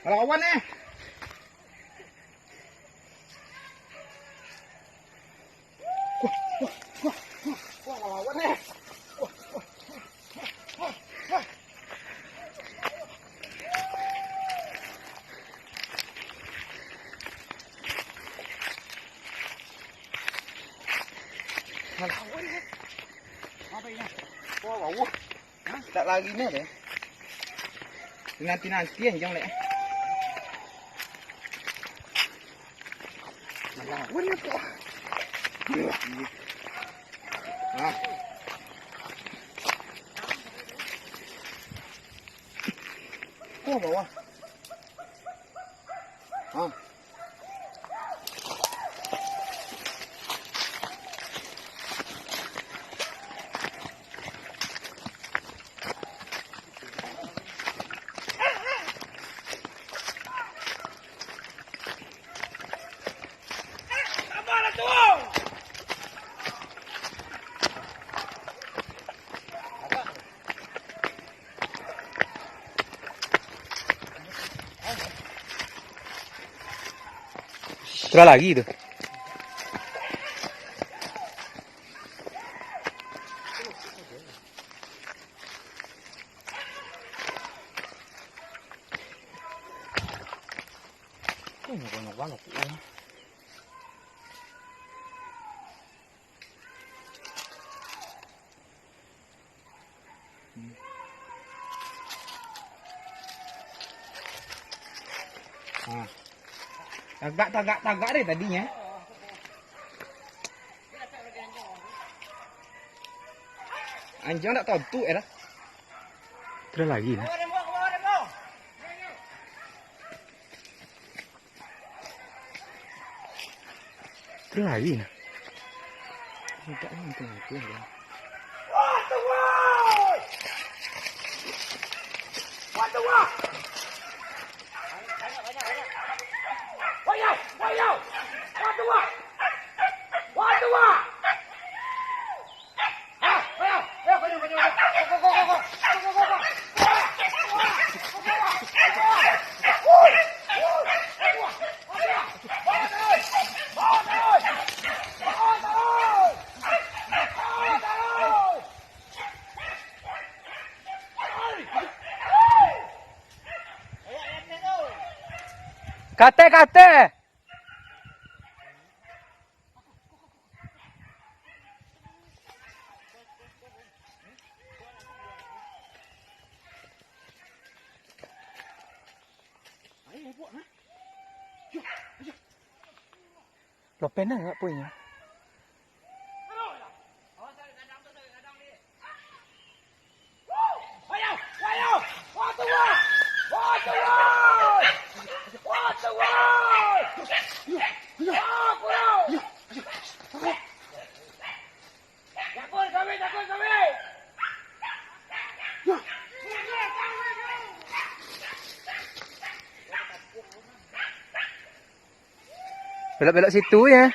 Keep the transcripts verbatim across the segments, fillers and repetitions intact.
Lawan, eh. Wah, wah, wah, wah, wah, lawan, eh. Wah, wah, wah, wah, wah. Lawan, eh. Apa ini? Wah, wah, wah. Hah? Tak lari ni deh. Nanti-nanti anjing lek. Alah, mana tu? Ah. Oh, bawah. Ah. Sudah lagi tu. Ini banyak banget. Nah. Tagak, tagak, tagak deh tadinyo. Anjing tak tahu tu, eh, dah. Terus lagi, nah. Terus lari nah. Tidak ni, itu, itu, itu. Kate, kate. Lopen lah, nak punya. Belok-belok situ ya.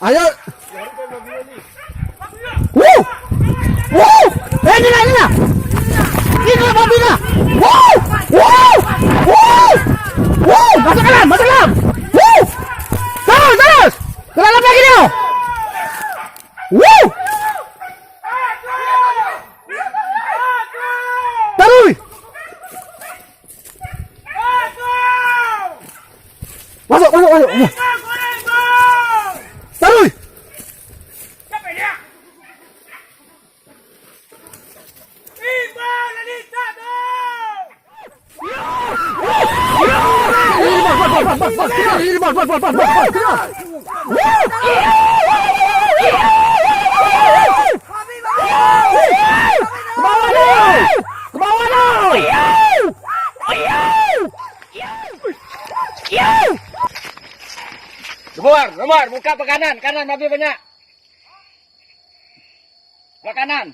Ayo. Wuh. Wuh. Eh, inilah, inilah. Inilah babi lah. Wuh. Wuh. Wuh. Wuh. Masuk dalam, masuk dalam. Wuh. Terus, terus. Terus lagi dia. Wuh. Taruih. Masuk, masuk, masuk. Taruih. Ini, bos, bos, bos, bos, bos. Ke bawah tu! Ke bawah tu! Luar, luar, buka pakanan, kanan lebih banyak. Bakanan.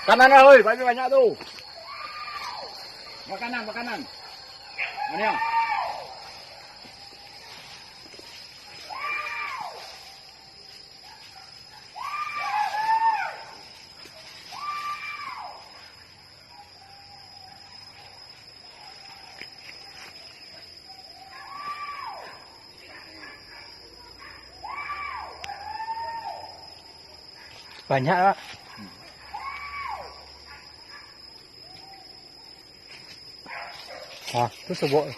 Kanan lah, oi, banyak-banyak tu. Bakanan, bakanan. Mana? Banyak, Pak. Wah, tu sobok.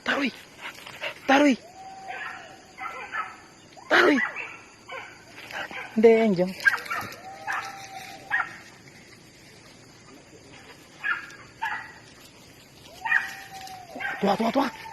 Taruih! Taruih! Taruih! Denjang. Tuah, tuah, tuah.